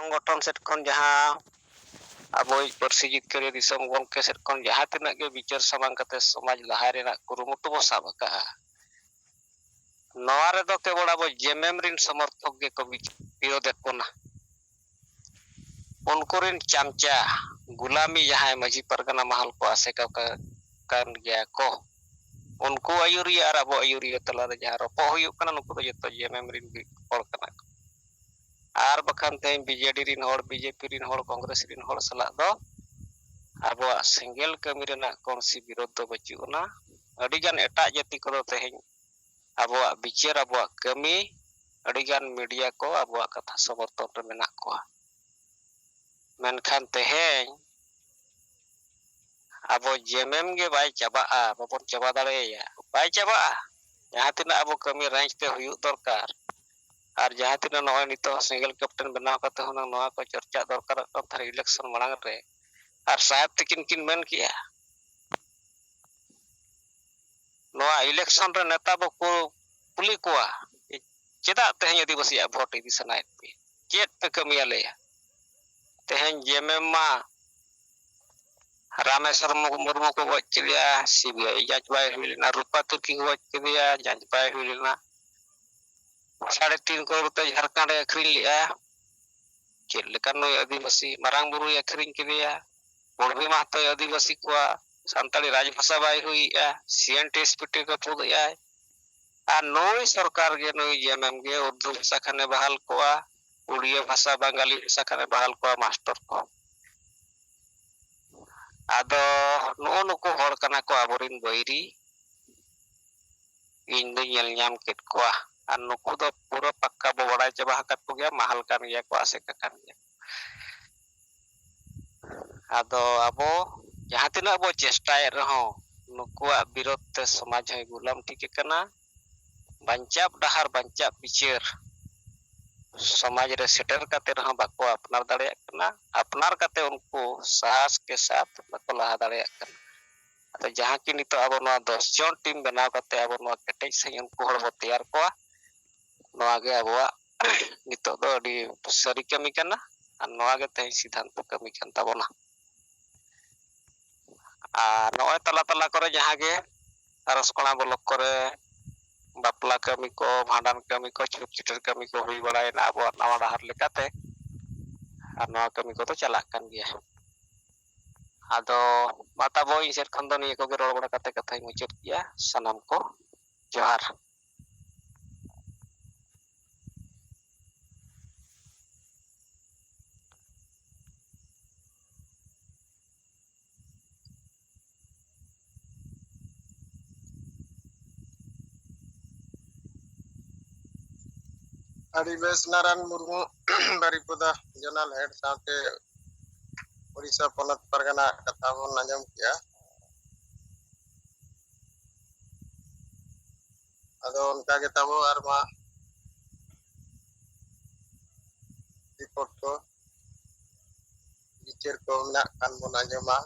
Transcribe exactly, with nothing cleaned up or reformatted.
ᱥᱚᱝᱜᱚᱴᱷᱚᱱ ᱥᱮᱫ ᱠᱷᱚᱱ ᱡᱟᱦᱟᱸ ᱟᱵᱚᱭᱤᱡ ᱯᱟᱹᱨᱥᱤ ᱡᱤᱛᱠᱟᱹᱨᱤᱭᱟᱹ ᱫᱤᱥᱚᱢ ᱜᱚᱢᱠᱮ ᱥᱮᱫ ᱠᱷᱚᱱ ᱡᱟᱦᱟᱸ ᱛᱤᱱᱟᱹᱜ ᱜᱮ ᱵᱤᱪᱟᱹᱨ ᱥᱟᱢᱟᱝ ᱠᱟᱛᱮ ᱥᱚᱢᱟᱡᱽ ᱞᱟᱦᱟ ᱨᱮᱱᱟᱜ ᱠᱩᱨᱩᱢᱩᱴᱩ ᱵᱚ ᱥᱟᱵ ᱟᱠᱟᱫᱼᱟ, ᱱᱚᱣᱟ ᱨᱮᱫᱚ ᱠᱮᱵᱚᱞ ᱟᱵᱚ ᱡᱮᱢᱮᱢ ᱨᱤᱱ ᱥᱚᱢᱚᱨᱛᱷᱚᱠ ᱜᱮᱠᱚ ᱵᱤ-, ᱵᱤᱨᱳᱫᱮᱫ ᱵᱚᱱᱟ᱾ ᱩᱱᱠᱩ ᱨᱤᱱ ᱪᱟᱢᱪᱟ, ᱜᱩᱞᱟᱢᱤ ᱡᱟᱦᱟᱸᱭ ᱢᱟᱹᱡᱷᱤ ᱯᱟᱨᱜᱟᱱᱟ ᱢᱟᱦᱟᱞ ᱠᱚ ᱟᱥᱮᱠᱟ ᱠᱟ-, ᱠᱟᱱ ᱜᱮᱭᱟ ᱠᱚ, ᱩᱱᱠᱩ ᱟᱹᱭᱩᱨᱤᱭᱟᱹ ᱟᱨ ᱟᱵᱚ ᱟᱹᱭᱩᱨᱤᱭᱟᱹ ᱛᱟᱞᱟᱨᱮ ᱡᱟᱦᱟᱸ ᱨᱚᱯᱚᱜ ᱦᱩᱭᱩᱜ ᱠᱟᱱᱟ, ᱱᱩᱠᱩ ᱫᱚ ᱡᱚᱛᱚ ᱡᱮᱢᱮᱢ ᱨᱤᱱ ᱜᱮ ᱦᱚᱲ ᱠᱟᱱᱟ ᱠᱚ᱾ ᱟᱨ ᱵᱟᱠᱷᱟᱱ ᱛᱮᱦᱮᱧ ᱵᱤᱡᱮᱰᱤ ᱨᱤᱱ ᱦᱚᱲ, ᱵᱤᱡᱮᱯᱤ ᱨᱤᱱ ᱦᱚᱲ, ᱠᱚᱝᱜᱨᱮᱥ ᱨᱤᱱ ᱦᱚᱲ ᱥᱟᱞᱟᱜ ᱫᱚ ᱟᱵᱚᱣᱟᱜ ᱥᱮᱸᱜᱮᱞ ᱠᱟᱹᱢᱤ ᱨᱮᱱᱟᱜ ᱠᱳᱱᱥᱤ ᱵᱤᱨᱳᱫᱷ ᱫᱚ ᱵᱟᱹᱪᱩᱜ ᱟᱱᱟ᱾ ᱟᱹᱰᱤᱜᱟᱱ ᱮᱴᱟᱜ ᱡᱟᱹᱛᱤ ᱠᱚᱫᱚ ᱛᱮᱦᱮᱧ ᱟᱵᱚᱣᱟᱜ ᱵᱤᱪᱟᱹᱨ, ᱟᱵᱚᱣᱟᱜ ᱠᱟᱹᱢᱤ, ᱟᱹᱰᱤᱜᱟᱱ ᱢᱤᱰᱤᱭᱟ ᱠᱚ ᱟᱵᱚᱣᱟᱜ ᱠᱟᱛᱷᱟ ᱥᱚᱢᱚᱨᱛᱷᱚᱱ ᱨᱮ ᱢᱮᱱᱟᱜ ᱠᱚᱣᱟ᱾ ᱢᱮᱱᱠᱷᱟᱱ ᱛᱮᱦᱮᱧ ᱟᱵᱚ ᱡᱮᱢᱮᱢ ᱜᱮ ᱵᱟᱭ ᱪᱟᱵᱟᱜᱼᱟ, ᱵᱟᱵᱚᱱ ᱪᱟᱵᱟ ᱫᱟᱲᱮᱭᱟᱭᱟ, ᱵᱟᱭ ᱪᱟᱵᱟᱜᱼᱟ᱾ ᱡᱟᱦᱟᱸ ᱛᱤᱱᱟᱹᱜ ᱟᱵᱚ ᱠᱟᱹᱢᱤ ᱨᱟᱸᱡᱽ ᱛᱮ ᱦᱩᱭᱩᱜ ᱫᱚᱨᱠᱟᱨ, ᱟᱨ ᱡᱟᱦᱟᱸ ᱛᱤᱱᱟᱹᱜ ᱱᱚᱜᱼᱚᱭ ᱱᱤᱛᱚᱜ ᱥᱮᱸᱜᱮᱞ ᱠᱮᱯᱴᱮᱱ ᱵᱮᱱᱟᱣ ᱠᱟᱛᱮ ᱦᱩᱱᱟᱹᱝ ᱱᱚᱣᱟ ᱠᱚ ᱪᱚᱨᱪᱟ ᱫᱚᱨᱠᱟᱨᱚᱜ ᱠᱟᱱ ᱛᱟᱦᱮᱸ ᱤᱞᱮᱠᱥᱚᱱ ᱢᱟᱲᱟᱝ ᱨᱮ, ᱟᱨ ᱥᱟᱦᱮᱵ ᱛᱤᱠᱤᱱ ᱠᱤᱱ ᱢᱮᱱ ᱠᱮᱜᱼᱟ, ᱱᱚᱣᱟ ᱤᱞᱮᱠᱥᱚᱱ ᱨᱮ ᱱᱮᱛᱟ ᱵᱟᱠᱚ ᱠᱩᱞᱤ ᱠᱚᱣᱟ, ᱪᱮᱫᱟᱜ ᱛᱮᱦᱮᱧ ᱟᱹᱫᱤᱵᱟᱹᱥᱤᱭᱟᱜ ᱵᱷᱳᱴ ᱤᱫᱤ ᱥᱟᱱᱟᱭᱮᱫ ᱯᱮ? ᱪᱮᱫ ᱯᱮ ᱠᱟᱹᱢᱤᱭᱟ ᱞᱟᱹᱭᱟ? ᱛᱮᱦᱮᱧ ᱡᱮᱢᱮᱢ ᱢᱟ ᱨᱟᱢᱮᱥᱣᱚᱨ ᱢᱩᱨᱢᱩ ᱠᱚ ᱜᱚᱡ ᱠᱮᱫᱮᱭᱟ, ᱥᱤᱵᱤᱟᱭ ᱡᱟᱸᱪ ᱵᱟᱭ ᱦᱩᱭ ᱞᱮᱱᱟ, ᱨᱩᱯᱟ ᱛᱤᱨᱠᱤ ᱠᱚ ᱜᱚᱡ ᱠᱮᱫᱮᱭᱟ, ᱡᱟᱸᱪ ᱵᱟᱭ ᱦᱩᱭ ᱞᱮᱱᱟ, ᱥᱟᱲᱮ ᱛᱤᱱ ᱠᱨᱳᱲ ᱛᱮ ᱡᱷᱟᱲᱠᱷᱚᱸᱰ ᱮ ᱟᱹᱠᱷᱨᱤᱧ ᱞᱮᱜᱼᱟ᱾ ᱪᱮᱫ ᱞᱮᱠᱟ ᱱᱩᱭ ᱟᱹᱫᱤᱵᱟᱹᱥᱤ ᱢᱟᱨᱟᱝ ᱵᱩᱨᱩᱭ ᱟᱹᱠᱷᱨᱤᱧ ᱠᱮᱫᱮᱭᱟ, ᱠᱩᱲᱵᱤ ᱢᱟᱦᱛᱚᱭ ᱟᱹᱫᱤᱵᱟᱹᱥᱤ ᱠᱚᱣᱟ, ᱥᱟᱱᱛᱟᱲᱤ ᱨᱟᱡᱽ ᱵᱷᱟᱥᱟ ᱵᱟᱭ ᱦᱩᱭᱮᱜᱼᱟ, ᱥᱤ N T S P T ᱨᱟᱹᱯᱩᱫ ᱮᱜᱼᱟᱭ᱾ ᱟᱨ ᱱᱩᱭ ᱥᱚᱨᱠᱟᱨ ᱜᱮ, ᱱᱩᱭ ᱡᱮᱢᱮᱢ ᱜᱮ ᱩᱨᱫᱩ ᱵᱷᱟᱥᱟ ᱠᱷᱟᱱᱮ ᱵᱟᱦᱟᱞ ᱠᱚᱣᱟ, ᱩᱲᱤᱭᱟ ᱵᱷᱟᱥᱟ, ᱵᱟᱝᱜᱟᱞᱤ ᱵᱷᱟᱥᱟ ᱠᱷᱟᱱᱮ ᱵᱟᱦᱟᱞ ᱠᱚᱣᱟ ᱢᱟᱥᱴᱚᱨ ᱠᱚ᱾ ᱟᱫᱚ ᱱᱩᱜᱼᱩ ᱱᱩᱠᱩ ᱦᱚᱲ ᱠᱟᱱᱟ ᱠᱚ ᱟᱵᱚᱨᱤᱱ ᱵᱟᱹᱭᱨᱤ, ᱤᱧ ᱫᱚᱧ ᱧᱮᱞ ᱧᱟᱢ ᱠᱮᱫ ᱠᱚᱣᱟ᱾ ᱟᱨ ᱱᱩᱠᱩ ᱫᱚ ᱯᱩᱨᱟᱹ ᱯᱟᱠᱠᱟ ᱵᱚ ᱵᱟᱲᱟᱭ ᱪᱟᱵᱟ ᱟᱠᱟᱫ ᱠᱚᱜᱮᱭᱟ, ᱢᱟᱦᱟᱞ ᱠᱟᱱ ᱜᱮᱭᱟ ᱠᱚ, ᱟᱥᱮᱠᱟ ᱠᱟᱱ ᱜᱮᱭᱟ᱾ ᱟᱫᱚ ᱟᱵᱚ ᱡᱟᱦᱟᱸ ᱛᱤᱱᱟᱹᱜ ᱵᱚ ᱪᱮᱥᱴᱟᱭᱮᱫ ᱨᱮᱦᱚᱸ, ᱱᱩᱠᱩᱣᱟᱜ ᱵᱤᱨᱳᱫᱷ ᱛᱮ ᱥᱚᱢᱟᱡᱽ ᱦᱚᱸᱭ ᱜᱩᱞᱟᱢ ᱴᱷᱤᱠ ᱟᱠᱟᱱᱟ᱾ ᱵᱟᱧᱪᱟᱣ ᱰᱟᱦᱟᱨ, ᱵᱟᱧᱪᱟᱣ ᱵᱤᱪᱟᱹᱨ ᱥᱚᱢᱟᱡᱽ ᱨᱮ ᱥᱮᱴᱮᱨ ᱠᱟᱛᱮ ᱨᱮᱦᱚᱸ ᱵᱟᱠᱚ ᱟᱯᱱᱟᱨ ᱫᱟᱲᱮᱭᱟᱜ ᱠᱟᱱᱟ᱾ ᱟᱯᱱᱟᱨ ᱠᱟᱛᱮ ᱩᱱᱠᱩ ᱥᱟᱦᱟᱥ ᱠᱮ ᱥᱟᱛ ᱵᱟᱠᱚ ᱞᱟᱦᱟ ᱫᱟᱲᱮᱭᱟᱜ ᱠᱟᱱᱟ᱾ ᱟᱫᱚ ᱡᱟᱦᱟᱸ ᱠᱤ ᱱᱤᱛᱚᱜ ᱟᱵᱚ ᱱᱚᱣᱟ ᱫᱚᱥ ᱡᱚᱱ ᱴᱤᱢ ᱵᱮᱱᱟᱣ ᱠᱟᱛᱮ ᱟᱵᱚ ᱱᱚᱣᱟ ᱠᱮᱴᱮᱡ ᱥᱟᱺᱦᱤᱡ ᱩᱱᱠᱩ ᱦᱚᱲ ᱵᱚ ᱛᱮᱭᱟᱨ ᱠᱚᱣᱟ, ᱱᱚᱣᱟ ᱜᱮ ᱟᱵᱚᱣᱟᱜ ᱱᱤᱛᱚᱜ ᱫᱚ ᱟᱹᱰᱤ ᱥᱟᱹᱨᱤ ᱠᱟᱹᱢᱤ ᱠᱟᱱᱟ᱾ ᱟᱨ ᱱᱚᱣᱟ ᱜᱮ ᱛᱮᱦᱮᱧ ᱥᱤᱫᱷᱟᱱᱛᱚ ᱠᱟᱹᱢᱤ ᱠᱟᱱ ᱛᱟᱵᱚᱱᱟ᱾ ᱟᱨ ᱱᱚᱜᱼᱚᱭ ᱛᱟᱞᱟ ᱛᱟᱞᱟ ᱠᱚᱨᱮ ᱡᱟᱦᱟᱸ ᱜᱮ ᱨᱟᱥᱠᱚᱬᱟ ᱵᱞᱚᱠ ᱠᱚᱨᱮ ᱵᱟᱯᱞᱟ ᱠᱟᱹᱢᱤ ᱠᱚ, ᱵᱷᱟᱸᱰᱟᱱ ᱠᱟᱹᱢᱤ ᱠᱚ, ᱪᱷᱩᱛ ᱪᱷᱟᱹᱴᱭᱟᱹᱨ ᱠᱟᱹᱢᱤ ᱠᱚ ᱦᱩᱭ ᱵᱟᱲᱟᱭᱮᱱᱟ ᱟᱵᱚᱣᱟᱜ ᱱᱟᱣᱟ ᱰᱟᱦᱟᱨ ᱞᱮᱠᱟᱛᱮ, ᱟᱨ ᱱᱚᱣᱟ ᱠᱟᱹᱢᱤ ᱠᱚᱫᱚ ᱪᱟᱞᱟᱜ ᱠᱟᱱ ᱜᱮᱭᱟ᱾ ᱟᱫᱚ ᱢᱟ ᱛᱟᱵᱚ, ᱤᱧ ᱥᱮᱫ ᱠᱷᱚᱱ ᱫᱚ ᱱᱤᱭᱟᱹ ᱠᱚᱜᱮ ᱨᱚᱲ ᱵᱟᱲᱟ ᱠᱟᱛᱮ ᱠᱟᱛᱷᱟᱧ ᱢᱩᱪᱟᱹᱫ ᱠᱮᱜᱼᱟ᱾ ᱥᱟᱱᱟᱢ ᱠᱚ ᱡᱚᱦᱟᱨ᱾ ᱟᱹᱰᱤ ᱵᱮᱥ, ᱱᱟᱨᱟᱱ ᱢᱩᱨᱢᱩ, ᱵᱟᱨᱤᱯᱚᱫᱟ ᱡᱚᱱᱟᱞ ᱦᱮᱰ ᱥᱟᱶᱛᱮ ᱳᱰᱤᱥᱟ ᱯᱚᱱᱚᱛ ᱯᱟᱨᱜᱟᱱᱟ ᱠᱟᱛᱷᱟ ᱵᱚᱱ ᱟᱸᱡᱚᱢ ᱠᱮᱜᱼᱟ᱾ ᱟᱫᱚ ᱚᱱᱠᱟ ᱜᱮ ᱛᱟᱵᱚ ᱟᱨ ᱢᱟ ᱨᱤᱯᱳᱨᱴ ᱠᱚ, ᱵᱤᱪᱟᱹᱨ ᱠᱚ ᱢᱮᱱᱟᱜ ᱠᱷᱟᱱ ᱵᱚᱱ ᱟᱸᱡᱚᱢᱟ᱾